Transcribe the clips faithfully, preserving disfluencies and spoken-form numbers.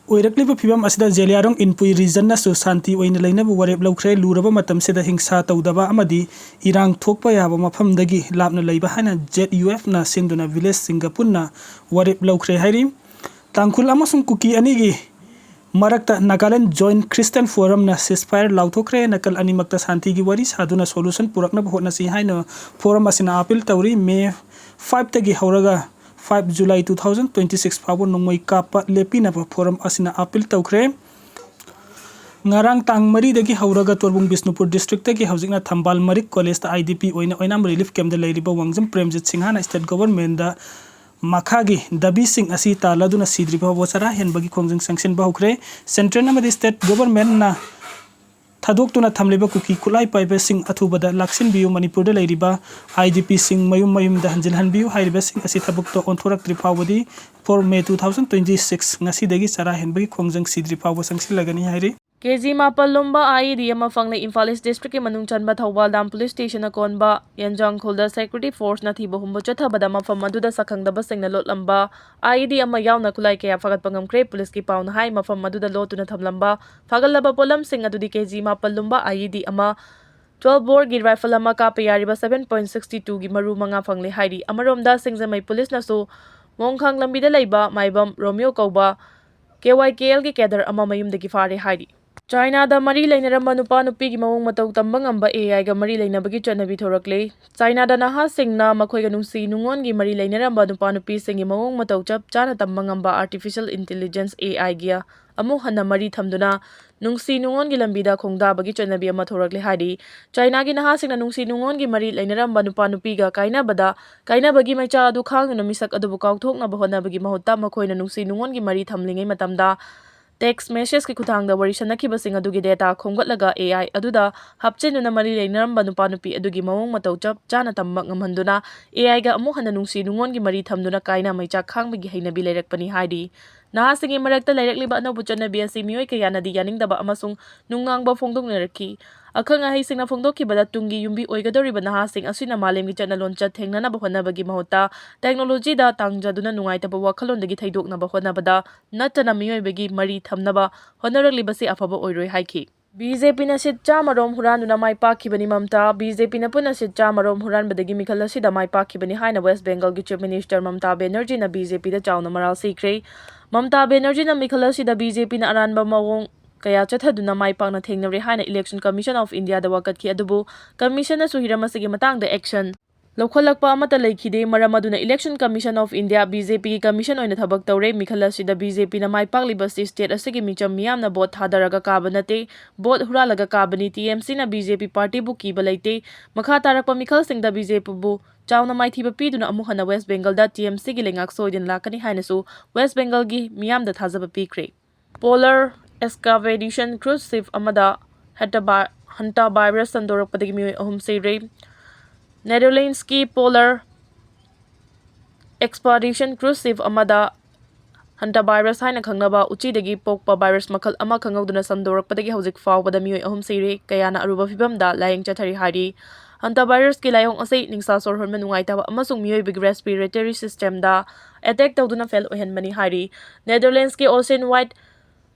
ꯑꯣꯏꯔꯛꯂꯤꯕ ꯐꯤꯕꯝ ꯑꯁꯤꯗ ꯖꯦꯂꯤꯌꯥꯡꯔꯣꯡ ꯏꯟꯄꯨꯏ ꯔꯤꯖꯟꯅꯁꯨ ꯁꯥꯟꯇꯤ ꯑꯣꯏꯅ ꯂꯩꯅꯕ ꯋꯥꯔꯦꯞ ꯂꯧꯈ꯭ꯔꯦ꯫ ꯂꯨꯔꯕ ꯃꯇꯝꯁꯤꯗ ꯍꯤꯡꯁꯥ ꯇꯧꯗꯕ ꯑꯃꯗꯤ ꯏꯔꯥꯡ ꯊꯣꯛꯄ ꯌꯥꯕ ꯃꯐꯝꯗꯒꯤ ꯂꯥꯞꯅ ꯂꯩꯕ ꯍꯥꯏꯅ ꯖꯦꯠ ꯌꯨ ꯑꯦꯐꯅ ꯁꯤꯟꯗꯨꯅ ꯚꯤꯂꯦꯖꯁꯤꯡꯒ ꯄꯨꯟꯅ ꯋꯥꯔꯦꯞ ꯂꯧꯈ꯭ꯔꯦ ꯍꯥꯏꯔꯤ꯫ ꯇꯥꯡꯈꯨꯜ ꯑꯃꯁꯨꯡ ꯀꯨꯀꯤ ꯑꯅꯤꯒꯤ ꯃꯔꯛꯇ ꯅꯥꯒꯥꯂꯦꯟ ꯖꯣꯏꯟꯠ ꯈ꯭ꯔꯤꯁꯇꯤꯌꯟ ꯐꯣꯔꯝꯅ ceasefire ꯂꯥꯎꯊꯣꯛꯈ꯭ꯔꯦ꯫ ꯅꯥꯀꯜ ꯑꯅꯤꯃꯛꯇ ꯁꯥꯟꯇꯤꯒꯤ ꯋꯥꯔꯤ ꯁꯥꯗꯨꯅ solution ꯄꯨꯔꯛꯅꯕ ꯍꯣꯠꯅꯁꯤ ꯍꯥꯏꯅ ꯐꯣꯔꯝ ꯑꯁꯤꯅ appeal ꯇꯧꯔꯤ꯫ ꯃꯦ five ꯇꯒꯤ ꯍꯧꯔꯒ five July two thousand twenty six ꯐꯥꯎꯕ ꯅꯣꯡꯃꯩ ꯀꯥꯞꯄ ꯂꯦꯞꯄꯤꯅꯕ ꯐꯣꯔꯝ ꯑꯁꯤꯅ appeal ꯇꯧꯈ꯭ꯔꯦ꯫ ꯉꯔꯥꯡ ꯇꯥꯡ ꯃꯔꯤꯗꯒꯤ ꯍꯧꯔꯒ ꯇꯣꯔꯕꯨꯡ ꯕꯤꯁꯅꯨꯄꯨꯔ ꯗꯤꯁꯇ꯭ꯔꯤꯛꯇꯒꯤ ꯍꯧꯖꯤꯛꯅ ꯊꯝꯕꯥꯜ ꯃꯔꯤꯛ ꯀꯣꯂꯦꯖꯇ IDP ꯑꯣꯏꯅ ꯑꯣꯏꯅꯥꯝ ꯔꯤꯂꯤꯐ ꯀꯦꯝꯞꯇ ꯂꯩꯔꯤꯕ ꯋꯥꯡꯖꯝ ꯄ꯭ꯔꯦꯝꯖꯤꯠ ꯁꯤꯡꯍꯅ ꯁ꯭ꯇꯦꯠ ꯒꯣꯚꯔꯟꯃꯦꯟꯠꯗ ꯃꯈꯥꯒꯤ ꯗꯥꯕꯤꯁꯤꯡ ꯑꯁꯤ ꯇꯥꯜꯂꯗꯨꯅ ꯁꯤꯗ꯭ꯔꯤꯐꯥꯎꯕ ꯆꯔꯥ ꯍꯦꯟꯕꯒꯤ ꯈꯣꯡꯖꯪ ꯆꯪꯁꯤꯟꯕ ꯍꯧꯈ꯭ꯔꯦ꯫ ꯁꯦꯟꯇ꯭ꯔꯦꯜ ꯑꯃꯗꯤ ꯁ꯭ꯇꯦꯠ ꯒꯣꯚꯔꯟꯃꯦꯟꯠꯅ ꯊꯥꯗꯣꯛꯇꯨꯅ ꯊꯝꯂꯤꯕ ꯀꯨꯀꯤ ꯈꯨꯠꯂꯥꯏ ꯄꯥꯏꯕꯁꯤꯡ ꯑꯊꯨꯕꯗ ꯂꯥꯛꯁꯤꯟꯕꯤꯌꯨ꯫ ꯃꯅꯤꯄꯨꯔꯗ ꯂꯩꯔꯤꯕ IDPꯁꯤꯡ ꯃꯌꯨꯝ ꯃꯌꯨꯝꯗ ꯍꯟꯖꯤꯜꯍꯟꯕꯤꯌꯨ ꯍꯥꯏꯔꯤꯕꯁꯤꯡ ꯑꯁꯤ ꯊꯕꯛꯇ ꯑꯣꯟꯊꯣꯔꯛꯇ꯭ꯔꯤ ꯐꯥꯎꯕꯗꯤ four May two thousand twenty six ꯉꯁꯤꯗꯒꯤ ꯆꯔꯥ ꯍꯦꯟꯕꯒꯤ ꯈꯣꯡꯖꯪ ꯁꯤꯗ꯭ꯔꯤ ꯐꯥꯎꯕ ꯆꯪꯁꯤꯜꯂꯒꯅꯤ ꯍꯥꯏꯔꯤ꯫ ꯀꯦꯖꯤ ꯃꯥꯄꯜ ꯂꯨꯝꯕ IED ꯑꯃ ꯐꯪꯂꯦ꯫ ꯏꯝꯐꯥꯜ ꯏꯁ ꯗꯤꯁꯇ꯭ꯔꯤꯛꯀꯤ ꯃꯅꯨꯡ ꯆꯟꯕ ꯊꯧꯕꯥꯜ ꯗꯥꯝ ꯄꯨꯂꯤꯁ ꯁ꯭ꯇꯦꯁꯟꯅ ꯀꯣꯟꯕ ꯌꯦꯟꯖꯥꯡꯈꯣꯜꯗ ꯁꯦꯀ꯭ꯌꯨꯔꯤꯇꯤ ꯐꯣꯔꯁꯅ ꯊꯤꯕ ꯍꯨꯝꯕ ꯆꯠꯊꯕꯗ ꯃꯐꯝ ꯑꯗꯨꯗ ꯁꯛꯈꯪꯗꯕꯁꯤꯡꯅ ꯂꯣꯠꯂꯝꯕ IED ꯑꯃ ꯌꯥꯎꯅ ꯈꯨꯠꯂꯥꯏ ꯀꯌꯥ ꯐꯥꯒꯠꯄ ꯉꯝꯈ꯭ꯔꯦ꯫ ꯄꯨꯂꯤꯁꯀꯤ ꯄꯥꯎꯅ ꯍꯥꯏ, ꯃꯐꯝ ꯑꯗꯨꯗ ꯂꯣꯠꯇꯨꯅ ꯊꯝꯂꯝꯕ ꯐꯥꯒꯠꯂꯕ ꯄꯣꯠꯂꯝꯁꯤꯡ ꯑꯗꯨꯗꯤ ꯀꯦꯖꯤ ꯃꯥꯄꯜ ꯂꯨꯝꯕ IED ꯑꯃ, twelve boreꯒꯤ rifle ꯑꯃ, ꯀꯥꯞꯄ ꯌꯥꯔꯤꯕ seven point sixty twoꯒꯤ ꯃꯔꯨ ꯃꯉꯥ ꯐꯪꯂꯦ ꯍꯥꯏꯔꯤ꯫ ꯑꯃꯔꯣꯝꯗ, ꯁꯤꯡꯖꯃꯩ ꯄꯨꯂꯤꯁꯅꯁꯨ ꯃꯣꯡꯈꯥꯡ ꯂꯝꯕꯤꯗ ꯂꯩꯕ ꯃꯥꯏꯕꯝ ꯔꯣꯃꯤꯌꯣ ꯀꯧꯕ KYKLꯒꯤ cadre ꯑꯃ ꯃꯌꯨꯝꯗꯒꯤ ꯐꯥꯔꯦ ꯍꯥꯏꯔꯤ꯫ ꯆꯥꯏꯅꯥꯗ ꯃꯔꯤ ꯂꯩꯅꯔꯝꯕ ꯅꯨꯄꯥ ꯅꯨꯄꯤꯒꯤ ꯃꯑꯣꯡ ꯃꯇꯧ ꯇꯝꯕ ꯉꯝꯕ AIꯒ ꯃꯔꯤ ꯂꯩꯅꯕꯒꯤ ꯆꯠꯅꯕꯤ ꯊꯣꯔꯛꯂꯦ꯫ ꯆꯥꯏꯅꯥꯗ ꯅꯍꯥꯁꯤꯡꯅ ꯃꯈꯣꯏꯒ ꯅꯨꯡꯁꯤ ꯅꯨꯡꯉꯣꯟꯒꯤ ꯃꯔꯤ ꯂꯩꯅꯔꯝꯕ ꯅꯨꯄꯥ ꯅꯨꯄꯤꯁꯤꯡꯒꯤ ꯃꯑꯣꯡ ꯃꯇꯧ ꯆꯞ ꯆꯥꯅ ꯇꯝꯕ ꯉꯝꯕ artificial intelligence AIꯒꯤ ꯑꯃꯨꯛ ꯍꯟꯅ ꯃꯔꯤ ꯊꯝꯗꯨꯅ ꯅꯨꯡꯁꯤ ꯅꯨꯡꯉꯣꯟꯒꯤ ꯂꯝꯕꯤꯗ ꯈꯣꯡꯗꯥꯕꯒꯤ ꯆꯠꯅꯕꯤ ꯑꯃ ꯊꯣꯔꯛꯂꯦ ꯍꯥꯏꯔꯤ꯫ ꯆꯥꯏꯅꯥꯒꯤ ꯅꯍꯥꯁꯤꯡꯅ ꯅꯨꯡꯁꯤ ꯅꯨꯡꯉꯣꯟꯒꯤ ꯃꯔꯤ ꯂꯩꯅꯔꯝꯕ ꯅꯨꯄꯥ ꯅꯨꯄꯤꯒ ꯀꯥꯏꯅꯕꯗ, ꯀꯥꯏꯅꯕꯒꯤ ꯃꯩꯆꯥꯛ ꯑꯗꯨ ꯈꯥꯡꯗꯨꯅ ꯃꯤꯁꯛ ꯑꯗꯨꯕꯨ ꯀꯥꯎꯊꯣꯛꯅꯕ ꯍꯣꯠꯅꯕꯒꯤ ꯃꯍꯨꯠꯇ, ꯃꯈꯣꯏꯅ ꯅꯨꯡꯁꯤ ꯅꯨꯡꯉꯣꯟꯒꯤ ꯃꯔꯤ ꯊꯝꯂꯤꯉꯩ ꯃꯇꯝꯗ text messageꯀꯤ ꯈꯨꯠꯊꯥꯡꯗ ꯋꯥꯔꯤ ꯁꯥꯅꯈꯤꯕꯁꯤꯡ ꯑꯗꯨꯒꯤ data ꯈꯣꯝꯒꯠꯂꯒ AI ꯑꯗꯨꯗ ꯍꯥꯞꯆꯤꯟꯗꯨꯅ ꯃꯔꯤ ꯂꯩꯅꯔꯝꯕ ꯅꯨꯄꯥ ꯅꯨꯄꯤ ꯑꯗꯨꯒꯤ ꯃꯑꯣꯡ ꯃꯇꯧ ꯆꯞ ꯆꯥꯅ ꯇꯝꯕ ꯉꯝꯍꯟꯗꯨꯅ AIꯒ ꯑꯃꯨꯛ ꯍꯟꯅ ꯅꯨꯡꯁꯤ ꯅꯨꯡꯉꯣꯟꯒꯤ ꯃꯔꯤ ꯊꯝꯗꯨꯅ ꯀꯥꯏꯅ ꯃꯩꯆꯥꯛ ꯈꯥꯡꯕꯒꯤ ꯍꯩꯅꯕꯤ ꯂꯩꯔꯛꯄꯅꯤ ꯍꯥꯏꯔꯤ꯫ ꯅꯍꯥꯁꯤꯡꯒꯤ ꯃꯔꯛꯇ ꯂꯩꯔꯛꯂꯤꯕ ꯑꯅꯧꯕ ꯆꯠꯅꯕꯤ ꯑꯁꯤ ꯃꯤꯑꯣꯏ ꯀꯌꯥꯅꯗꯤ ꯌꯥꯅꯤꯡꯗꯕ ꯑꯃꯁꯨꯡ ꯅꯨꯡꯅꯥꯡꯕ ꯐꯣꯡꯗꯣꯛꯅꯔꯛꯈꯤ꯫ ꯑꯈꯪ ꯑꯍꯩꯁꯤꯡꯅ ꯐꯣꯡꯗꯣꯛꯈꯤꯕꯗ, ꯇꯨꯡꯒꯤ ꯌꯨꯝꯕꯤ ꯑꯣꯏꯒꯗꯧꯔꯤꯕ ꯅꯍꯥꯁꯤꯡ ꯑꯁꯤꯅ ꯃꯥꯂꯦꯝꯒꯤ ꯆꯠꯅ ꯂꯣꯟꯆꯠ ꯊꯦꯡꯅꯅꯕ ꯍꯣꯠꯅꯕꯒꯤ ꯃꯍꯨꯠꯇ, ꯇꯦꯛꯅꯣꯂꯣꯖꯤꯗ ꯇꯥꯡꯖꯗꯨꯅ ꯅꯨꯡꯉꯥꯏꯇꯕ ꯋꯥꯈꯜꯂꯣꯟꯗꯒꯤ ꯊꯩꯗꯣꯛꯅꯕ ꯍꯣꯠꯅꯕꯗ ꯅꯠꯇꯅ ꯃꯤꯑꯣꯏꯕꯒꯤ ꯃꯔꯤ ꯊꯝꯅꯕ ꯍꯣꯠꯅꯔꯛꯂꯤꯕꯁꯤ ꯑꯐꯕ ꯑꯣꯏꯔꯣꯏ ꯍꯥꯏꯈꯤ꯫ ꯕꯤ ꯖꯦ ꯄꯤꯅ ꯁꯤꯠ ꯆꯥꯝꯃꯔꯣꯝ ꯍꯨꯔꯥꯟꯗꯨꯅ ꯃꯥꯏ ꯄꯥꯛꯈꯤꯕꯅꯤ꯫ ꯃꯃꯇꯥ, ꯕꯤ ꯖꯦ ꯄꯤꯅ ꯄꯨꯟꯅ ꯁꯤꯠ ꯆꯥꯝꯃꯔꯣꯝ ꯍꯨꯔꯥꯟꯕꯗꯒꯤ ꯃꯤꯈꯜ ꯑꯁꯤꯗ ꯃꯥꯏ ꯄꯥꯛꯈꯤꯕꯅꯤ ꯍꯥꯏꯅ ꯋꯦꯁ ꯕꯦꯡꯒꯜꯒꯤ ꯆꯤꯐ ꯃꯤꯅꯤꯁꯇꯔ ꯃꯃꯇꯥ ꯕꯦꯅꯔꯖꯤꯅ ꯕꯤ ꯖꯦ ꯄꯤꯗ ꯆꯥꯎꯅ ꯃꯔꯥꯜ ꯁꯤꯈ꯭ꯔꯦ꯫ ꯃꯃꯇꯥ ꯕꯦꯅꯔꯖꯤꯅ ꯃꯤꯈꯜ ꯑꯁꯤꯗ ꯕꯤ ꯖꯦ ꯄꯤꯅ ꯑꯔꯥꯟꯕ ꯃꯑꯣꯡ ꯀꯌꯥ ꯆꯠꯊꯗꯨꯅ ꯃꯥꯏ ꯄꯥꯛꯅ ꯊꯦꯡꯅꯔꯦ ꯍꯥꯏꯅ ꯏꯂꯦꯛꯁꯟ ꯀꯃꯤꯁꯟ ꯑꯣꯐ ꯏꯟꯗꯤꯌꯥꯗ ꯋꯥꯀꯠꯈꯤ, ꯑꯗꯨꯕꯨ ꯀꯃꯤꯁꯟꯅꯁꯨ ꯍꯤꯔꯝ ꯑꯁꯤꯒꯤ ꯃꯇꯥꯡꯗ ꯑꯦꯛꯁꯟ ꯂꯧꯈꯠꯂꯛꯄ ꯑꯃꯠꯇ ꯂꯩꯈꯤꯗꯦ꯫ ꯃꯔꯝ ꯑꯗꯨꯅ election commission of India, B J ꯄꯤꯒꯤ ꯀꯃꯤꯁꯟ ꯑꯣꯏꯅ ꯊꯕꯛ ꯇꯧꯔꯦ꯫ ꯃꯤꯈꯜ ꯑꯁꯤꯗ ꯕꯤ ꯖꯦ ꯄꯤꯅ ꯃꯥꯏ ꯄꯥꯛꯂꯤꯕ ꯑꯁꯤ ꯁ꯭ꯇꯦꯠ ꯑꯁꯤꯒꯤ ꯃꯤꯆꯝ ꯃꯤꯌꯥꯝꯅ ꯚꯣꯠ ꯊꯥꯗꯔꯒ ꯀꯥꯕ ꯅꯠꯇꯦ, ꯚꯣꯠ ꯍꯨꯔꯥꯜꯂꯒ ꯀꯥꯕꯅꯤ꯫ ꯇꯤ ꯑꯦꯝ ꯁꯤꯅ ꯕꯤ ꯖꯦ ꯄꯤ ꯄꯥꯔꯇꯤꯕꯨ ꯀꯤꯕ ꯂꯩꯇꯦ꯫ ꯃꯈꯥ ꯇꯥꯔꯛꯄ ꯃꯤꯈꯜꯁꯤꯡꯗ ꯕꯤ ꯖꯦ ꯄꯤꯕꯨ ꯆꯥꯎꯅ ꯃꯥꯏꯊꯤꯕ ꯄꯤꯗꯨꯅ ꯑꯃꯨꯛ ꯍꯟꯅ ꯋꯦꯁ ꯕꯦꯡꯒꯜꯗ ꯇꯤ ꯑꯦꯝ ꯁꯤꯒꯤ ꯂꯩꯉꯥꯛ ꯁꯣꯏꯗꯅ ꯂꯥꯛꯀꯅꯤ ꯍꯥꯏꯅꯁꯨ ꯋꯦꯁ ꯕꯦꯡꯒꯜꯒꯤ ꯃꯤꯌꯥꯝꯗ ꯊꯥꯖꯕ ꯄꯤꯈ꯭ꯔꯦ꯫ Polar Expedition cruise ship ꯑꯃꯗ ꯍꯦꯟꯇꯥ ꯚꯥꯏ-, ꯍꯟꯇꯥ ꯚꯥꯏꯔꯁ ꯁꯟꯗꯣꯔꯛꯄꯗꯒꯤ ꯃꯤꯑꯣꯏ ꯑꯍꯨꯝ ꯁꯤꯔꯦ꯫ ꯅꯦꯗꯔꯂꯦꯟꯁꯀꯤ Polar Expedition cruise ship ꯑꯃꯗ ꯍꯟꯇꯥ ꯚꯥꯏꯔꯁ ꯍꯥꯏꯅ ꯈꯪꯅꯕ ꯎꯆꯤꯗꯒꯤ ꯄꯣꯛꯄ ꯚꯥꯏꯔꯁ ꯃꯈꯜ ꯑꯃ ꯈꯪꯍꯧꯗꯅ ꯁꯟꯗꯣꯔꯛꯄꯗꯒꯤ ꯍꯧꯖꯤꯛ ꯐꯥꯎꯕꯗ ꯃꯤꯑꯣꯏ ꯑꯍꯨꯝ ꯁꯤꯔꯦ, ꯀꯌꯥꯅ ꯑꯔꯨꯕ ꯐꯤꯚꯝꯗ ꯂꯥꯌꯦꯡ ꯆꯠꯊꯔꯤ ꯍꯥꯏꯔꯤ꯫ ꯍꯟꯇꯥ ꯚꯥꯏꯔꯁꯀꯤ ꯂꯥꯏꯑꯣꯡ ꯑꯁꯤ ꯅꯤꯡꯁꯥ ꯁꯣꯔ ꯍꯣꯟꯕ ꯅꯨꯡꯉꯥꯏꯇꯕ ꯑꯃꯁꯨꯡ ꯃꯤꯑꯣꯏꯕꯒꯤ respiratory systemꯗ attack ꯇꯧꯗꯨꯅ fail ꯑꯣꯏꯍꯟꯕꯅꯤ ꯍꯥꯏꯔꯤ꯫ ꯅꯦꯗꯔꯂꯦꯟꯁꯀꯤ Ocean Wide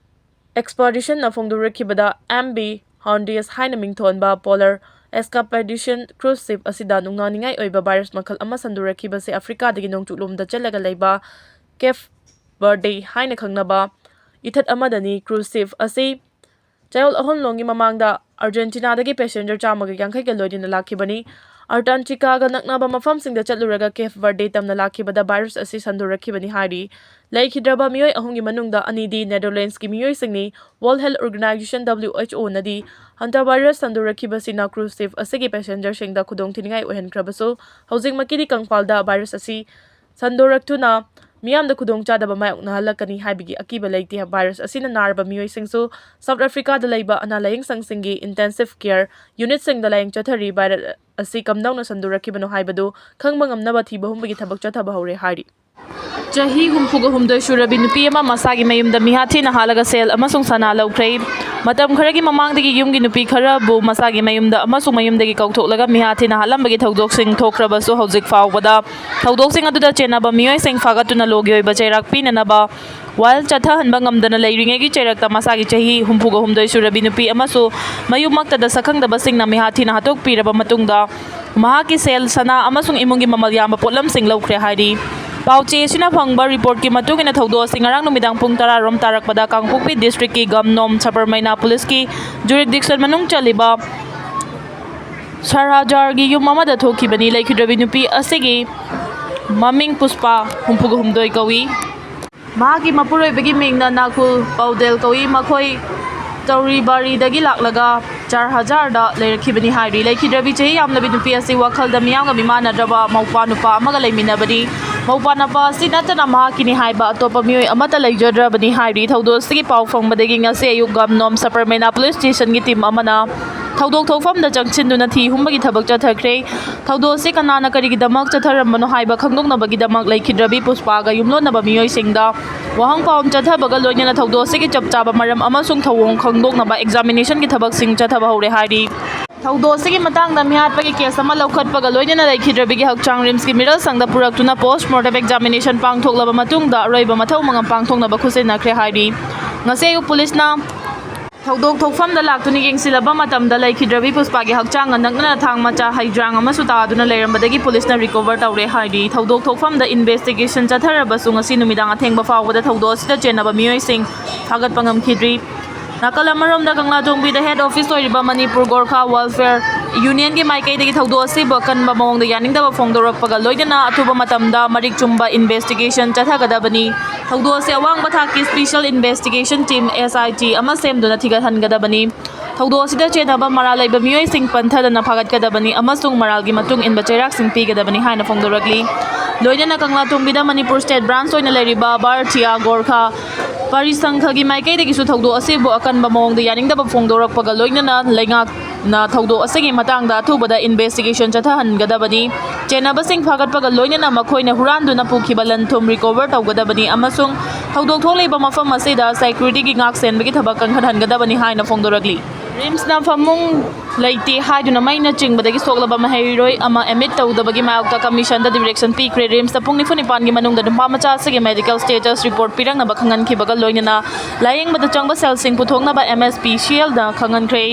Expeditionꯅ ꯐꯣꯡꯗꯣꯔꯛꯈꯤꯕꯗ, ꯑꯦꯝ ꯚꯤ Hondius ꯍꯥꯏꯅ ꯃꯤꯡꯊꯣꯟꯕ Polar Expedition cruise ship ꯑꯁꯤꯗ ꯅꯨꯡꯅꯥꯡꯅꯤꯡꯉꯥꯏ ꯑꯣꯏꯕ ꯚꯥꯏꯔꯁ ꯃꯈꯜ ꯑꯃ ꯁꯟꯗꯣꯔꯛꯈꯤꯕꯁꯤ ꯑꯐ꯭ꯔꯤꯀꯥꯗꯒꯤ ꯅꯣꯡꯆꯨꯞꯂꯣꯝꯗ ꯆꯠꯂꯒ ꯂꯩꯕ ꯀꯦꯞ ꯕꯔꯗꯦ ꯍꯥꯏꯅ ꯈꯪꯅꯕ ꯏꯊꯠ ꯑꯃꯗꯅꯤ꯫ Cruise ship ꯑꯁꯤ ꯆꯌꯣꯜ ꯑꯍꯨꯝ ꯂꯣꯝꯒꯤ ꯃꯃꯥꯡꯗ ꯑꯥꯔꯖꯦꯟꯇꯤꯅꯥꯗꯒꯤ passenger ꯆꯥꯝꯃꯒ ꯌꯥꯡꯈꯩꯒ ꯂꯣꯏꯅꯅ ꯂꯥꯛꯈꯤꯕꯅꯤ꯫ ꯑꯟꯇꯥꯔꯀꯇꯤꯀꯥꯒ ꯅꯛꯅꯕ ꯃꯐꯝꯁꯤꯡꯗ ꯆꯠꯂꯨꯔꯒ ꯀꯦꯞ ꯕꯔꯗꯦ ꯇꯝꯅ ꯂꯥꯛꯈꯤꯕꯗ ꯚꯥꯏꯔꯁ ꯑꯁꯤ ꯁꯟꯗꯣꯔꯛꯈꯤꯕꯅꯤ ꯍꯥꯏꯔꯤ꯫ ꯂꯩꯈꯤꯗ꯭ꯔꯕ ꯃꯤꯑꯣꯏ ꯑꯍꯨꯝꯒꯤ ꯃꯅꯨꯡꯗ ꯑꯅꯤꯗꯤ ꯅꯦꯗꯔꯂꯦꯟꯁꯀꯤ ꯃꯤꯑꯣꯏꯁꯤꯡꯅꯤ꯫ World Health Organization, W H O ꯅꯗꯤ ꯍꯟꯇꯥ ꯚꯥꯏꯔꯁ ꯁꯟꯗꯣꯔꯛꯈꯤꯕꯁꯤꯅ cruise ship ꯑꯁꯤꯒꯤ passengerꯁꯤꯡꯗ ꯈꯨꯗꯣꯡꯊꯤꯅꯤꯡꯉꯥꯏ ꯑꯣꯏꯍꯟꯈ꯭ꯔꯕꯁꯨ, ꯍꯧꯖꯤꯛꯃꯛꯀꯤꯗꯤ ꯀꯪꯐꯥꯜꯗ ꯚꯥꯏꯔꯁ ꯑꯁꯤ ꯁꯟꯗꯣꯔꯛꯇꯨꯅ ꯃꯤꯌꯥꯝꯗ ꯈꯨꯗꯣꯡꯆꯥꯗꯕ ꯃꯥꯌꯣꯛꯅꯍꯜꯂꯛꯀꯅꯤ ꯍꯥꯏꯕꯒꯤ ꯑꯀꯤꯕ ꯂꯩꯇꯦ꯫ ꯚꯥꯏꯔꯁ ꯑꯁꯤꯅ ꯅꯥꯔꯕ ꯃꯤꯑꯣꯏꯁꯤꯡꯁꯨ ꯁꯥꯎꯠ ꯑꯐ꯭ꯔꯤꯀꯥꯗ ꯂꯩꯕ ꯑꯅꯥ ꯂꯥꯌꯦꯡꯁꯪꯁꯤꯡꯒꯤ intensive care unitꯁꯤꯡꯗ ꯂꯥꯌꯦꯡ ꯆꯠꯊꯔꯤ꯫ ꯚꯥꯏꯔꯁ ꯑꯁꯤ ꯀꯝꯗꯧꯅ ꯁꯟꯗꯣꯔꯛꯈꯤꯕꯅꯣ ꯍꯥꯏꯕꯗꯨ ꯈꯪꯕ ꯉꯝꯅꯕ ꯊꯤꯕ ꯍꯨꯝꯕꯒꯤ ꯊꯕꯛ ꯆꯠꯊꯕ ꯍꯧꯔꯦ ꯍꯥꯏꯔꯤ꯫ ꯆꯍꯤ ꯍꯨꯝꯐꯨꯒ ꯍꯨꯝꯗꯣꯏ ꯁꯨꯔꯕꯤ ꯅꯨꯄꯤ ꯑꯃ ꯃꯁꯥꯒꯤ ꯃꯌꯨꯝꯗ ꯃꯤꯍꯥꯠ ꯊꯤꯅ ꯍꯥꯠꯂꯒ ꯁꯦꯜ ꯑꯃꯁꯨꯡ ꯁꯅꯥ ꯂꯧꯈ꯭ꯔꯦ꯫ ꯃꯇꯝ ꯈꯔꯒꯤ ꯃꯃꯥꯡꯗꯒꯤ ꯌꯨꯝꯒꯤ ꯅꯨꯄꯤ ꯈꯔꯕꯨ ꯃꯁꯥꯒꯤ ꯃꯌꯨꯝꯗ ꯑꯃꯁꯨꯡ ꯃꯌꯨꯝꯗꯒꯤ ꯀꯧꯊꯣꯛꯂꯒ ꯃꯤꯍꯥꯠ ꯊꯤꯅ ꯍꯥꯠꯂꯝꯕꯒꯤ ꯊꯧꯗꯣꯛꯁꯤꯡ ꯊꯣꯛꯈ꯭ꯔꯕꯁꯨ, ꯍꯧꯖꯤꯛ ꯐꯥꯎꯕꯗ ꯊꯧꯗꯣꯛꯁꯤꯡ ꯑꯗꯨꯗ ꯆꯦꯟꯅꯕ ꯃꯤꯑꯣꯏꯁꯤꯡ ꯐꯥꯒꯠꯇꯨꯅ ꯂꯣꯒꯤ ꯑꯣꯏꯕ ꯆꯩꯔꯥꯛ ꯄꯤꯅꯅꯕ ꯋꯥꯌꯦꯜ ꯆꯠꯊꯍꯟꯕ ꯉꯝꯗꯅ ꯂꯩꯔꯤꯉꯩꯒꯤ ꯆꯩꯔꯛꯇ ꯃꯁꯥꯒꯤ ꯆꯍꯤ ꯍꯨꯝꯐꯨꯒ ꯍꯨꯝꯗꯣꯏ ꯁꯨꯔꯕꯤ ꯅꯨꯄꯤ ꯑꯃꯁꯨ ꯃꯌꯨꯝꯃꯛꯇꯗ ꯁꯛꯈꯪꯗꯕꯁꯤꯡꯅ ꯃꯤꯍꯥꯠ ꯊꯤꯅ ꯍꯥꯠꯇꯣꯛꯄꯤꯔꯕ ꯃꯇꯨꯡꯗ, ꯃꯍꯥꯛꯀꯤ ꯁꯦꯜ, ꯁꯅꯥ ꯑꯃꯁꯨꯡ ꯏꯃꯨꯡꯒꯤ ꯃꯃꯜ ꯌꯥꯝꯕ ꯄꯣꯠꯂꯝꯁꯤꯡ ꯂꯧꯈ꯭ꯔꯦ ꯍꯥꯏꯔꯤ꯫ ꯄꯥꯎꯆꯦ ꯑꯁꯤꯅ ꯐꯪꯕ ꯔꯤꯄꯣꯔꯠꯀꯤ ꯃꯇꯨꯡ ꯏꯟꯅ, ꯊꯧꯗꯣꯛ ꯑꯁꯤ ꯉꯔꯥꯡ ꯅꯨꯃꯤꯗꯥꯡ ꯄꯨꯡ ꯇꯔꯥ ꯔꯣꯝ ꯇꯥꯔꯛꯄꯗ ꯀꯥꯡꯄꯣꯛꯄꯤ ꯗꯤꯁꯇ꯭ꯔꯤꯛꯀꯤ ꯒꯝꯅꯣꯝ ꯁꯕꯔꯃꯩꯅꯥ ꯄꯨꯂꯤꯁꯀꯤ ꯖꯨꯔꯤꯛꯗꯤꯛꯁꯟ ꯃꯅꯨꯡ ꯆꯜꯂꯤꯕ ꯁꯔꯍꯥꯖꯥꯔꯒꯤ ꯌꯨꯝ ꯑꯃꯗ ꯊꯣꯛꯈꯤꯕꯅꯤ꯫ ꯂꯩꯈꯤꯗ꯭ꯔꯕꯤ ꯅꯨꯄꯤ ꯑꯁꯤꯒꯤ ꯃꯃꯤꯡ ꯄꯨꯁꯄꯥ, ꯍꯨꯝꯐꯨꯒ ꯍꯨꯝꯗꯣꯏ ꯀꯧꯏ꯫ ꯃꯍꯥꯛꯀꯤ ꯃꯄꯨꯔꯣꯏꯕꯒꯤ ꯃꯤꯡꯅ ꯅꯥꯀꯨꯜ ꯄꯧꯗꯦꯜ ꯀꯧꯏ꯫ ꯃꯈꯣꯏ ꯇꯧꯔꯤꯕꯥꯔꯤꯗꯒꯤ ꯂꯥꯛꯂꯒ ꯆꯥꯔ ꯍꯖꯥꯔꯗ ꯂꯩꯔꯛꯈꯤꯕꯅꯤ ꯍꯥꯏꯔꯤ꯫ ꯂꯩꯈꯤꯗ꯭ꯔꯕꯤ ꯆꯍꯤ ꯌꯥꯝꯂꯕꯤ ꯅꯨꯄꯤ ꯑꯁꯤ ꯋꯥꯈꯜꯗ ꯃꯤꯌꯥꯝꯒ ꯃꯤꯃꯥꯟꯅꯗ꯭ꯔꯕ ꯃꯧꯄꯥ ꯅꯨꯄꯥ ꯑꯃꯒ ꯂꯩꯃꯤꯟꯅꯕꯅꯤ꯫ ꯃꯧꯄꯥ ꯅꯨꯄꯥ ꯑꯁꯤ ꯅꯠꯇꯅ ꯃꯍꯥꯛꯀꯤꯅꯤ ꯍꯥꯏꯕ ꯑꯇꯣꯞꯄ ꯃꯤꯑꯣꯏ ꯑꯃꯠꯇ ꯂꯩꯖꯗ꯭ꯔꯕꯅꯤ ꯍꯥꯏꯔꯤ꯫ ꯊꯧꯗꯣꯛ ꯑꯁꯤꯒꯤ ꯄꯥꯎ ꯐꯪꯕꯗꯒꯤ ꯉꯁꯤ ꯑꯌꯨꯛ ꯒꯝꯅꯣꯝ ꯁꯕꯔꯃꯩꯅꯥ ꯄꯨꯂꯤꯁ ꯁ꯭ꯇꯦꯁꯟꯒꯤ ꯇꯤꯝ ꯑꯃꯅ ꯊꯧꯗꯣꯛ ꯊꯣꯛꯐꯝꯗ ꯆꯪꯁꯤꯟꯗꯨꯅ ꯊꯤ ꯍꯨꯝꯕꯒꯤ ꯊꯕꯛ ꯆꯠꯊꯈ꯭ꯔꯦ꯫ ꯊꯧꯗꯣꯛ ꯑꯁꯤ ꯀꯅꯥꯅ ꯀꯔꯤꯒꯤꯗꯃꯛ ꯆꯠꯊꯔꯝꯕꯅꯣ ꯍꯥꯏꯕ ꯈꯪꯗꯣꯛꯅꯕꯒꯤꯗꯃꯛ ꯂꯩꯈꯤꯗ꯭ꯔꯕꯤ ꯄꯨꯁꯄꯥꯒ ꯌꯨꯝꯂꯣꯟꯅꯕ ꯃꯤꯑꯣꯏꯁꯤꯡꯗ ꯋꯥꯍꯪ ꯄꯥꯎꯍꯪ ꯆꯠꯊꯕꯒ ꯂꯣꯏꯅꯅ ꯊꯧꯗꯣꯛ ꯑꯁꯤꯒꯤ ꯆꯞ ꯆꯥꯕ ꯃꯔꯝ ꯑꯃꯁꯨꯡ ꯊꯧꯑꯣꯡ ꯈꯪꯗꯣꯛꯅꯕ ꯑꯦꯛꯖꯥꯃꯤꯅꯦꯁꯟꯒꯤ ꯊꯕꯛꯁꯤꯡ ꯆꯠꯊꯕ ꯍꯧꯔꯦ ꯍꯥꯏꯔꯤ꯫ ꯊꯧꯗꯣꯛ ꯑꯁꯤꯒꯤ ꯃꯇꯥꯡꯗ ꯃꯤꯍꯥꯠꯄꯒꯤ ꯀꯦꯁ ꯑꯃ ꯂꯧꯈꯠꯄꯒ ꯂꯣꯏꯅꯅ ꯂꯩꯈꯤꯗ꯭ꯔꯕꯤꯒꯤ ꯍꯛꯆꯥꯡ ꯔꯤꯝꯁꯀꯤ ꯃꯤꯔꯜ ꯁꯪꯗ ꯄꯨꯔꯛꯇꯨꯅ ꯄꯣꯁꯃꯣꯔꯇꯦꯝ ꯑꯦꯛꯖꯥꯃꯤꯅꯦꯁꯟ ꯄꯥꯡꯊꯣꯛꯂꯕ ꯃꯇꯨꯡꯗ ꯑꯔꯣꯏꯕ ꯃꯊꯧ ꯃꯉꯝ ꯄꯥꯡꯊꯣꯛꯅꯕ ꯈꯨꯠꯁꯤꯟꯅꯈ꯭ꯔꯦ ꯍꯥꯏꯔꯤ꯫ ꯉꯁꯤ ꯑꯌꯨꯛ ꯄꯨꯂꯤꯁꯅ ꯊꯧꯗꯣꯛ ꯊꯣꯛꯐꯝꯗ ꯂꯥꯛꯇꯨꯅ ꯌꯦꯡꯁꯤꯜꯂꯕ ꯃꯇꯝꯗ ꯂꯩꯈꯤꯗ꯭ꯔꯕꯤ ꯄꯨꯁꯄꯥꯒꯤ ꯍꯛꯆꯥꯡ ꯅꯛꯅꯅ ꯊꯥꯡ ꯃꯆꯥ, ꯍꯩꯗ꯭ꯔꯥꯡ ꯑꯃꯁꯨ ꯇꯥꯗꯨꯅ ꯂꯩꯔꯝꯕꯗꯒꯤ ꯄꯨꯂꯤꯁꯅ ꯔꯤꯀꯣꯚꯔ ꯇꯧꯔꯦ ꯍꯥꯏꯔꯤ꯫ ꯊꯧꯗꯣꯛ ꯊꯣꯛꯐꯝꯗ ꯏꯟꯚꯦꯁꯇꯤꯒꯦꯁꯟ ꯆꯠꯊꯔꯕꯁꯨ ꯉꯁꯤ ꯅꯨꯃꯤꯗꯥꯡ ꯑꯊꯦꯡꯕ ꯐꯥꯎꯕꯗ ꯊꯧꯗꯣꯛ ꯑꯁꯤꯗ ꯆꯦꯟꯅꯕ ꯃꯤꯑꯣꯏꯁꯤꯡ ꯐꯥꯒꯠꯄ ꯉꯝꯈꯤꯗ꯭ꯔꯤ꯫ ꯅꯥꯀꯜ ꯑꯃꯔꯣꯝꯗ ꯀꯪꯂꯥꯇꯣꯡꯕꯤꯗ ꯍꯦꯗ ꯑꯣꯐꯤꯁ ꯑꯣꯏꯔꯤꯕ ꯃꯅꯤꯄꯨꯔ ꯒꯣꯔꯈꯥ ꯋꯦꯜꯐꯤꯌꯔ ꯌꯨꯅꯤꯌꯟꯒꯤ ꯃꯥꯏꯀꯩꯗꯒꯤ ꯊꯧꯗꯣꯛ ꯑꯁꯤꯕꯨ ꯑꯀꯟꯕ ꯃꯑꯣꯡꯗ ꯌꯥꯅꯤꯡꯗꯕ ꯐꯣꯡꯗꯣꯔꯛꯄꯒ ꯂꯣꯏꯅꯅ ꯑꯊꯨꯕ ꯃꯇꯝꯗ ꯃꯔꯤꯛ ꯆꯨꯝꯕ ꯏꯟꯚꯦꯁꯇꯤꯒꯦꯁꯟ ꯆꯠꯊꯒꯗꯕꯅꯤ꯫ ꯊꯧꯗꯣꯛ ꯑꯁꯤ ꯑꯋꯥꯡꯕ ꯊꯥꯛꯀꯤ ꯁ꯭ꯄꯤꯁꯦꯜ ꯏꯟꯚꯦꯁꯇꯤꯒꯦꯁꯟ ꯇꯤꯝ, ꯑꯦꯁ ꯑꯥꯏ ꯇꯤ, ꯑꯃ ꯁꯦꯝꯗꯨꯅ ꯊꯤꯒꯠꯍꯟꯒꯗꯕꯅꯤ꯫ ꯊꯧꯗꯣꯛ ꯑꯁꯤꯗ ꯆꯦꯟꯅꯕ ꯃꯔꯥꯜ ꯂꯩꯕ ꯃꯤꯑꯣꯏꯁꯤꯡ ꯄꯟꯊꯗꯅ ꯐꯥꯒꯠꯀꯗꯕꯅꯤ ꯑꯃꯁꯨꯡ ꯃꯔꯥꯜꯒꯤ ꯃꯇꯨꯡ ꯏꯟꯕ ꯆꯩꯔꯥꯛꯁꯤꯡ ꯄꯤꯒꯗꯕꯅꯤ ꯍꯥꯏꯅ ꯐꯣꯡꯗꯣꯔꯛꯂꯤ꯫ ꯂꯣꯏꯅꯅ ꯀꯪꯂꯥꯇꯣꯡꯕꯤꯗ ꯃꯅꯤꯄꯨꯔ ꯁ꯭ꯇꯦꯠ ꯕ꯭ꯔꯥꯟꯁ ꯑꯣꯏꯅ ꯂꯩꯔꯤꯕ ꯚꯥꯔꯇꯤꯌꯥ ꯒꯣꯔꯈꯥ ꯄꯔꯤꯁꯪꯘꯒꯤ ꯃꯥꯏꯀꯩꯗꯒꯤꯁꯨ ꯊꯧꯗꯣꯛ ꯑꯁꯤꯕꯨ ꯑꯀꯟꯕ ꯃꯑꯣꯡꯗ ꯌꯥꯅꯤꯡꯗꯕ ꯐꯣꯡꯗꯣꯔꯛꯄꯒ ꯂꯣꯏꯅꯅ ꯂꯩꯉꯥꯛ ꯅ ꯊꯧꯗꯣꯛ ꯑꯁꯤꯒꯤ ꯃꯇꯥꯡꯗ ꯑꯊꯨꯕꯗ ꯏꯟꯚꯦꯁꯇꯤꯒꯦꯁꯟ ꯆꯠꯊꯍꯟꯒꯗꯕꯅꯤ꯫ ꯆꯦꯟꯅꯕꯁꯤꯡ ꯐꯥꯒꯠꯄꯒ ꯂꯣꯏꯅꯅ ꯃꯈꯣꯏꯅ ꯍꯨꯔꯥꯟꯗꯨꯅ ꯄꯨꯈꯤꯕ ꯂꯟ ꯊꯨꯝ ꯔꯤꯀꯣꯚꯔ ꯇꯧꯒꯗꯕꯅꯤ ꯑꯃꯁꯨꯡ ꯊꯧꯗꯣꯛ ꯊꯣꯛꯂꯤꯕ ꯃꯐꯝ ꯑꯁꯤꯗ ꯁꯦꯀ꯭ꯌꯨꯔꯤꯇꯤꯒꯤ ꯉꯥꯛ ꯁꯦꯟꯕꯒꯤ ꯊꯕꯛ ꯀꯟꯈꯠꯍꯟꯒꯗꯕꯅꯤ ꯍꯥꯏꯅ ꯐꯣꯡꯗꯣꯔꯛꯂꯤ꯫ ꯔꯤꯝꯁꯅ ꯐꯃꯨꯡ ꯂꯩꯇꯦ ꯍꯥꯏꯗꯨꯅ ꯃꯩꯅ ꯆꯤꯡꯕꯗꯒꯤ ꯁꯣꯛꯂꯕ ꯃꯍꯩꯔꯣꯏ ꯑꯃ ꯑꯦꯗꯃꯤꯠ ꯇꯧꯗꯕꯒꯤ ꯃꯥꯌꯣꯛꯇ ꯀꯃꯤꯁꯟꯗ ꯗꯤꯔꯦꯛꯁꯟ ꯄꯤꯈ꯭ꯔꯦ꯫ ꯔꯤꯝꯁꯇ ꯄꯨꯡ ꯅꯤꯐꯨ ꯅꯤꯄꯥꯟꯒꯤ ꯃꯅꯨꯡꯗ ꯅꯨꯄꯥ ꯃꯆꯥ ꯑꯁꯤꯒꯤ ꯃꯦꯗꯤꯀꯦꯜ ꯁ꯭ꯇꯦꯇꯁ ꯔꯤꯄꯣꯔꯠ ꯄꯤꯔꯛꯅꯕ ꯈꯪꯍꯟꯈꯤꯕꯒ ꯂꯣꯏꯅꯅ ꯂꯥꯌꯦꯡꯕꯗ ꯆꯪꯕ ꯁꯦꯜꯁꯤꯡ ꯄꯨꯊꯣꯛꯅꯕ ꯑꯦꯝ ꯑꯦꯁ ꯄꯤ ꯁꯤ ꯑꯦꯜꯗ ꯈꯪꯍꯟꯈ꯭ꯔꯦ꯫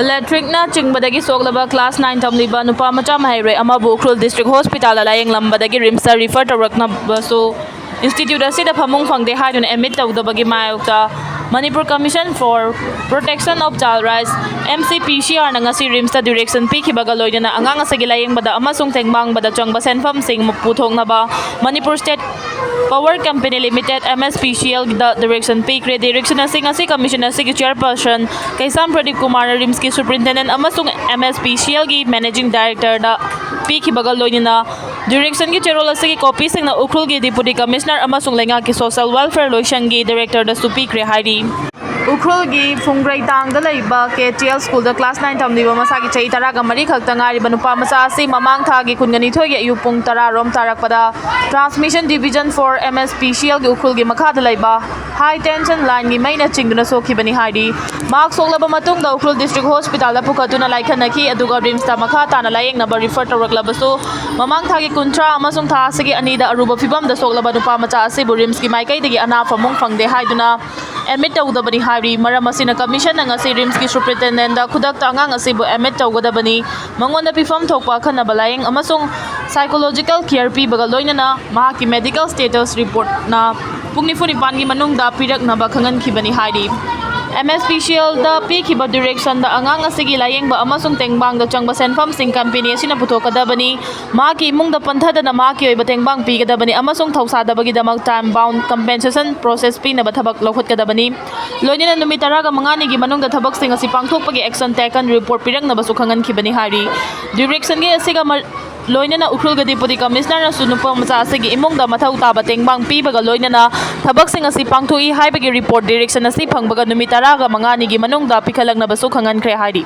ꯏꯂꯦꯛꯇ꯭ꯔꯤꯛꯅ ꯆꯤꯡꯕꯗꯒꯤ ꯁꯣꯛꯂꯕ ꯀ꯭ꯂꯥꯁ ꯅꯥꯏꯟ ꯇꯝꯂꯤꯕ ꯅꯨꯄꯥ ꯃꯆꯥ ꯃꯍꯩꯔꯣꯏ ꯑꯃꯕꯨ ꯎꯈ꯭ꯔꯨꯜ ꯗꯤꯁꯇ꯭ꯔꯤꯛ ꯍꯣꯁꯄꯤꯇꯥꯜꯗ ꯂꯥꯌꯦꯡꯂꯝꯕꯗꯒꯤ ꯔꯤꯝꯁꯇ ꯔꯤꯐꯔ ꯇꯧꯔꯛꯅꯕꯁꯨ ꯏꯟꯁꯇꯤꯇ꯭ꯌꯨꯠ ꯑꯁꯤꯗ ꯐꯃꯨꯡ ꯐꯪꯗꯦ ꯍꯥꯏꯗꯨꯅ ꯑꯦꯗꯃꯤꯠ ꯇꯧꯗꯕꯒꯤ ꯃꯥꯌꯣꯛꯇ Manipur commission for protection of child rights, M C P ꯁꯤ ꯑꯥꯔꯅ ꯉꯁꯤ ꯔꯤꯝꯁꯇ ꯗꯤꯔꯦꯛꯁꯟ ꯄꯤꯈꯤꯕꯒ ꯂꯣꯏꯅꯅ ꯑꯉꯥꯡ ꯑꯁꯤꯒꯤ ꯂꯥꯌꯦꯡꯕꯗ ꯑꯃꯁꯨꯡ ꯇꯦꯡꯕꯥꯡꯕꯗ ꯆꯪꯕ ꯁꯦꯟꯐꯝꯁꯤꯡ ꯄꯨꯊꯣꯛꯅꯕ Manipur state power company limited, M S P ꯁꯤ ꯑꯦꯜꯗ ꯗꯤꯔꯦꯛꯁꯟ ꯄꯤꯈ꯭ꯔꯦ꯫ ꯗꯤꯔꯦꯛꯁꯟ ꯑꯁꯤ ꯉꯁꯤ ꯀꯃꯤꯁꯟ ꯑꯁꯤꯒꯤ ꯆꯤꯌꯔꯄꯔꯁꯟ ꯀꯩꯁꯥꯝ ꯄ꯭ꯔꯗꯤꯞ ꯀꯨꯃꯥꯔꯅ ꯔꯤꯝꯁꯀꯤ ꯁꯨꯄꯔꯤꯟꯇꯦꯟꯗꯦꯟ ꯑꯃꯁꯨꯡ ꯑꯦꯝ ꯑꯦꯁ ꯄꯤ ꯁꯤ ꯑꯦꯜꯒꯤ ꯃꯦꯅꯦꯖꯤꯡ ꯗꯥꯏꯔꯦꯛꯇꯔꯗ ꯄꯤꯈꯤꯕꯒ ꯂꯣꯏꯅꯅ ꯗꯤꯔꯦꯛꯁꯟꯒꯤ ꯆꯦꯔꯣꯜ ꯑꯁꯤꯒꯤ ꯀꯣꯄꯤꯁꯤꯡꯅ ꯎꯈ꯭ꯔꯨꯜꯒꯤ ꯗꯤꯄꯨꯇꯤ ꯀꯃꯤꯁꯅꯔ ꯑꯃꯁꯨꯡ ꯂꯩꯉꯥꯛꯀꯤ ꯁꯣꯁꯤꯌꯦꯜ ꯋꯦꯜꯐꯤꯌꯔ ꯂꯣꯏꯁꯪꯒꯤ ꯗꯥꯏꯔꯦꯛꯇꯔꯗꯁꯨ ꯄꯤꯈ꯭ꯔꯦ ꯍꯥꯏꯔꯤ꯫ ꯎꯈ꯭ꯔꯨꯜꯒꯤ ꯐꯨꯡꯒ꯭ꯔꯩꯇꯥꯡꯗ ꯂꯩꯕ ꯀꯦ ꯇꯤ ꯑꯦꯜ ꯁ꯭ꯀꯨꯜꯗ ꯀ꯭ꯂꯥꯁ ꯅꯥꯏꯟ ꯇꯝꯂꯤꯕ ꯃꯁꯥꯒꯤ ꯆꯍꯤ ꯇꯔꯥꯒ ꯃꯔꯤ ꯈꯛꯇ ꯉꯥꯏꯔꯤꯕ ꯅꯨꯄꯥ ꯃꯆꯥ ꯑꯁꯤ ꯃꯃꯥꯡ ꯊꯥꯒꯤ ꯀꯨꯟꯒ ꯅꯤꯊꯣꯏꯒꯤ ꯑꯌꯨꯛ ꯄꯨꯡ ꯇꯔꯥ ꯔꯣꯝ ꯇꯥꯔꯛꯄꯗ transmission division four M S P ꯁꯤ ꯑꯦꯜꯒꯤ ꯎꯈ꯭ꯔꯨꯜꯒꯤ ꯃꯈꯥꯗ ꯂꯩꯕ ꯍꯥꯏ ꯇꯦꯟꯁꯟ ꯂꯥꯏꯟꯒꯤ ꯃꯩꯅ ꯆꯤꯡꯗꯨꯅ ꯁꯣꯛꯈꯤꯕꯅꯤ ꯍꯥꯏꯔꯤ꯫ ꯃꯍꯥꯛ ꯁꯣꯛꯂꯕ ꯃꯇꯨꯡꯗ ꯎꯈ꯭ꯔꯨꯜ ꯗꯤꯁꯇ꯭ꯔꯤꯛ ꯍꯣꯁꯄꯤꯇꯥꯜꯗ ꯄꯨꯈꯠꯇꯨꯅ ꯂꯥꯏꯈꯠꯅꯈꯤ, ꯑꯗꯨꯒ ꯔꯤꯝꯁꯇ ꯃꯈꯥ ꯇꯥꯅ ꯂꯥꯌꯦꯡꯅꯕ ꯔꯤꯐꯔ ꯇꯧꯔꯛꯂꯕꯁꯨ ꯃꯃꯥꯡ ꯊꯥꯒꯤ ꯀꯨꯟꯊ꯭ꯔꯥ ꯑꯃꯁꯨꯡ ꯊꯥ ꯑꯁꯤꯒꯤ ꯑꯅꯤꯗ ꯑꯔꯨꯕ ꯐꯤꯕꯝꯗ ꯁꯣꯛꯂꯕ ꯅꯨꯄꯥ ꯃꯆꯥ ꯑꯁꯤꯕꯨ ꯔꯤꯝꯁꯀꯤ ꯃꯥꯏꯀꯩꯗꯒꯤ ꯑꯅꯥ ꯐꯃꯨꯡ ꯐꯪꯗꯦ ꯍꯥꯏꯗꯨꯅ ꯑꯦꯗꯃꯤꯠ ꯇꯧꯗꯕꯅꯤ ꯍꯥꯏꯔꯤ꯫ ꯃꯔꯝ ꯑꯁꯤꯅ ꯀꯃꯤꯁꯟꯅ ꯉꯁꯤ ꯔꯤꯝꯁꯀꯤ ꯁꯨꯄꯔꯤꯟꯇꯦꯟꯗꯦꯟꯗ ꯈꯨꯗꯛꯇ ꯑꯉꯥꯡ ꯑꯁꯤꯕꯨ ꯑꯦꯗꯃꯤꯠ ꯇꯧꯒꯗꯕꯅꯤ, ꯃꯉꯣꯟꯗ ꯄꯤꯐꯝ ꯊꯣꯛꯄ ꯑꯈꯟꯅꯕ ꯂꯥꯌꯦꯡ ꯑꯃꯁꯨꯡ ꯁꯥꯏꯀꯣꯂꯣꯖꯤꯀꯦꯜ ꯀꯤꯌꯔ ꯄꯤꯕꯒ ꯂꯣꯏꯅꯅ ꯃꯍꯥꯛꯀꯤ ꯃꯦꯗꯤꯀꯦꯜ ꯁ꯭ꯇꯦꯇꯁ ꯔꯤꯄꯣꯔꯠꯅ ꯄꯨꯡ ꯅꯤꯐꯨ ꯅꯤꯄꯥꯟꯒꯤ ꯃꯅꯨꯡꯗ ꯄꯤꯔꯛꯅꯕ ꯈꯪꯍꯟꯈꯤꯕꯅꯤ ꯍꯥꯏꯔꯤ꯫ ꯑꯦꯝ ꯑꯦꯁ ꯄꯤ ꯁꯤ ꯑꯦꯜꯗ ꯄꯤꯈꯤꯕ ꯗꯤꯔꯦꯛꯁꯟꯗ ꯑꯉꯥꯡ ꯑꯁꯤꯒꯤ ꯂꯥꯌꯦꯡꯕ ꯑꯃꯁꯨꯡ ꯇꯦꯡꯕꯥꯡꯗ ꯆꯪꯕ ꯁꯦꯟꯐꯝꯁꯤꯡ ꯀꯝꯄꯦꯅꯤ ꯑꯁꯤꯅ ꯄꯨꯊꯣꯛꯀꯗꯕꯅꯤ꯫ ꯃꯍꯥꯛꯀꯤ ꯏꯃꯨꯡꯗ ꯄꯟꯊꯗꯅ ꯃꯍꯥꯛꯀꯤ ꯑꯣꯏꯕ ꯇꯦꯡꯕꯥꯡ ꯄꯤꯒꯗꯕꯅꯤ ꯑꯃꯁꯨꯡ ꯊꯧꯁꯥꯗꯕꯒꯤꯗꯃꯛ ꯇꯥꯏꯝ ꯕꯥꯎꯟ ꯀꯝꯄꯦꯟꯁꯦꯁꯟ ꯄ꯭ꯔꯣꯁꯦꯁ ꯄꯤꯅꯕ ꯊꯕꯛ ꯂꯧꯈꯠꯀꯗꯕꯅꯤ꯫ ꯂꯣꯏꯅꯅ ꯅꯨꯃꯤꯠ ꯇꯔꯥꯒ ꯃꯉꯥꯅꯤꯒꯤ ꯃꯅꯨꯡꯗ ꯊꯕꯛꯁꯤꯡ ꯑꯁꯤ ꯄꯥꯡꯊꯣꯛꯄꯒꯤ ꯑꯦꯛꯁꯟ ꯇꯦꯀꯟ ꯔꯤꯄꯣꯔꯠ ꯄꯤꯔꯛꯅꯕꯁꯨ ꯈꯪꯍꯟꯈꯤꯕꯅꯤ ꯍꯥꯏꯔꯤ꯫ ꯗꯤꯔꯦꯛꯁꯟꯒꯤ ꯑꯁꯤꯒ ꯃꯔ-, ꯂꯣꯏꯅꯅ ꯎꯈ꯭ꯔꯨꯜꯒꯤ ꯗꯤꯄꯨꯇꯤ ꯀꯃꯤꯁꯅꯔꯅꯁꯨ ꯅꯨꯄꯥ ꯃꯆꯥ ꯑꯁꯤꯒꯤ ꯏꯃꯨꯡꯗ ꯃꯊꯧ ꯇꯥꯕ ꯇꯦꯡꯕꯥꯡ ꯄꯤꯕꯒ ꯂꯣꯏꯅꯅ ꯊꯕꯛꯁꯤꯡ ꯑꯁꯤ ꯄꯥꯡꯊꯣꯛꯏ ꯍꯥꯏꯕꯒꯤ ꯔꯤꯄꯣꯔꯠ ꯗꯤꯔꯦꯛꯁꯟ ꯑꯁꯤ ꯐꯪꯕꯒ ꯅꯨꯃꯤꯠ ꯇꯔꯥꯒ ꯃꯉꯥꯅꯤꯒꯤ ꯃꯅꯨꯡꯗ ꯄꯤꯈꯠꯂꯛꯅꯕꯁꯨ ꯈꯪꯍꯟꯈ꯭ꯔꯦ ꯍꯥꯏꯔꯤ꯫